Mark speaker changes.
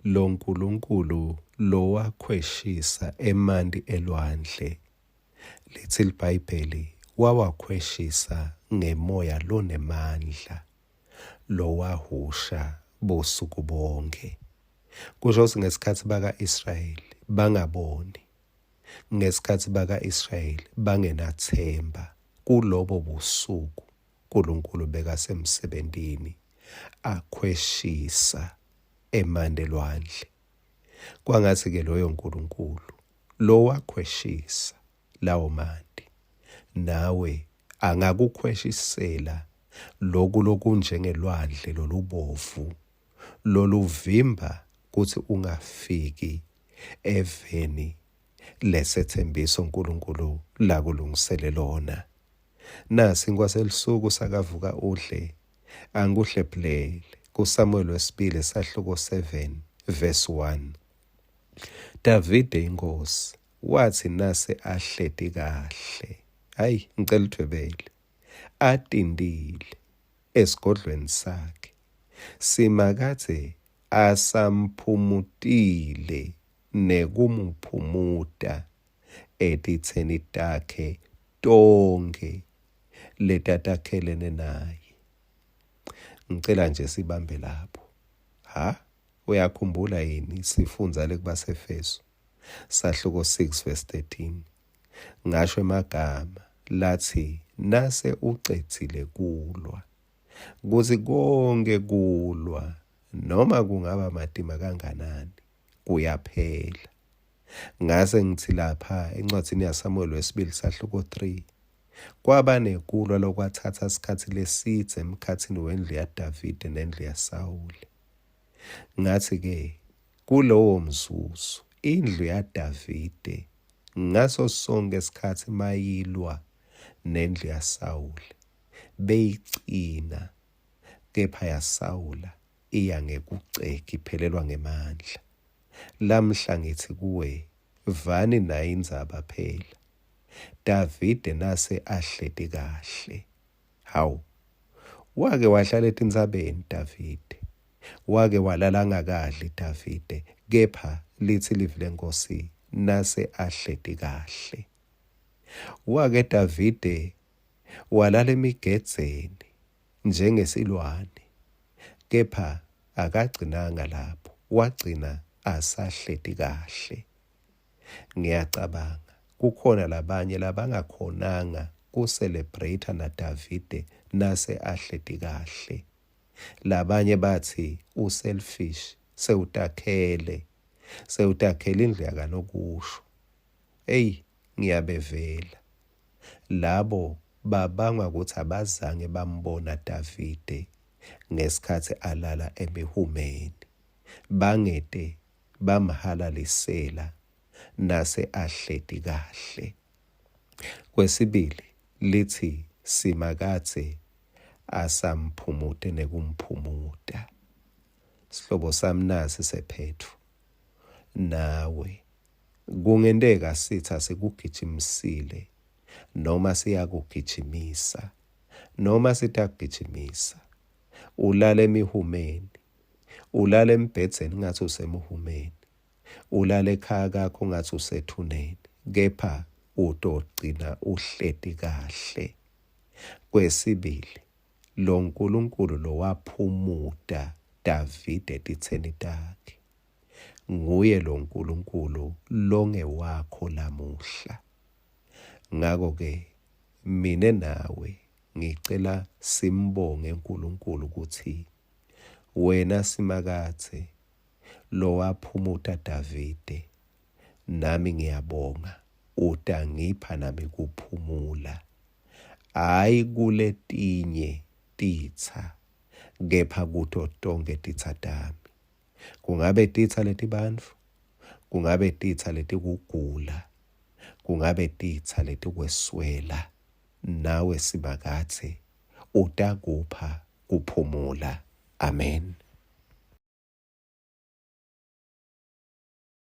Speaker 1: LoNkulunkulu lowakhweshisa emanti elwandle, litsi liBhayibheli, wawakhweshisa ngemoya lonemandla lowahhusha busuku bonkhe. Kusho kutsi ngesikhatsi baka-Israyeli bangaboni, ngesikhatsi baka-Israyeli bangenatsemba, kulobo busuku Nkulunkulu bekasemsebentini akhweshisa emanti elwandle. Kwangatsi-ke loyo Nkulunkulu lowakhweshisa lawo manti, nawe angakukhweshisela loku lokunjengelwandle lolubovu loluvimba kutsi ungafiki eveni lesetsembiso Nkulunkulu lakulungisele lona. Nasi sinkwa selusuku sakavuka udle, angikuhlephulele. KuSamuel wesibili sahluko 7 verse 1. Davide inkosi watsi nase ahleti kahle, hayi ngicela udvwebele, atintile esigodlweni sakhe, Simakadze asamphumutile nekumuphumuta etitseni takhe tonkhe letatakhelene naye. Ngicela nje sibambe lapho. Ha, uyakhumbula yini sifundza le kubaseFeso sahluko 6 verse 13. Ngasho emagama latsi nase ucedzile kulwa kutsi konke kulwa noma kungaba matima kanganani kuyaphela. Ngase ngitsi lapha encwadzini yaSamuel wesibili sahluko 3 kwaba nekulwa lokwatsatsa sikhatsi lesidze emkhatsini wendlu yaDavide nendlu yaSawule. Ngatsi-ke kulowo mzuzu indlu yaDavide ngaso sonkhe sikhatsi mayilwa nendlu yaSawule beyicina kepha yaSawula iya ngekucega iphelelwa ngemandla. Lamhla ngitsi kuwe, vani nayi indzaba phela. Davide nase ahleti kahle. Hawu, wake wahlala etintsabeni Davide. Wake walala angakadli Davide, kepha litsi livi leNkhosi nase ahleti kahle. Wake Davide walala emigedzeni njengesilwane, kepha akagcinanga lapho, wagcina asahleti kahle. Ngiyacabanga kukhona labanye labangakhonanga ku-celebrate naDavide nase ahleti kahle. Labanye batsi u-selfish, sewutakhele, sewutakhele indlu yakanokusho. Eyi, ngiyabevela. Labo babangwa kutsi abazange bambona Davide ngesikhatsi alala emihumeni. Bangete bamhalalisela nase ahleti kahle. Kwesibili litsi Simakadze asamphumute nekumphumuta. Sihlobo sami nasi sephetfo. Nawe Kungenteka sitsa sikugijimisile noma siyakugijimisa noma sitakugijimisa. Ulala emihumeni, ulala embhedzeni ngathi usemhumeni, ulala ekhaya kakho ngathi usethuneni, kepha utogcina uhleti kahle. Kwesibili, lo Nkulunkulu lowaphumuta Davide etitseni takhe Nguye lo Nkulunkulu longewakho lamuhla. Ngako-ke mine nawe ngicela simbonge Nkulunkulu kutsi wena Simakadze lowaphumuta Davide, nami ngiyabonga utangipha nami kuphumula, hhayi kuletinye titsa kepha kuto tonkhe titsa tami. Kungabe titsa letibantfu, kungabe titsa letikugula, kungabe titsa letikweswela, nawe Simakadze utakupha kuphumula. Amen.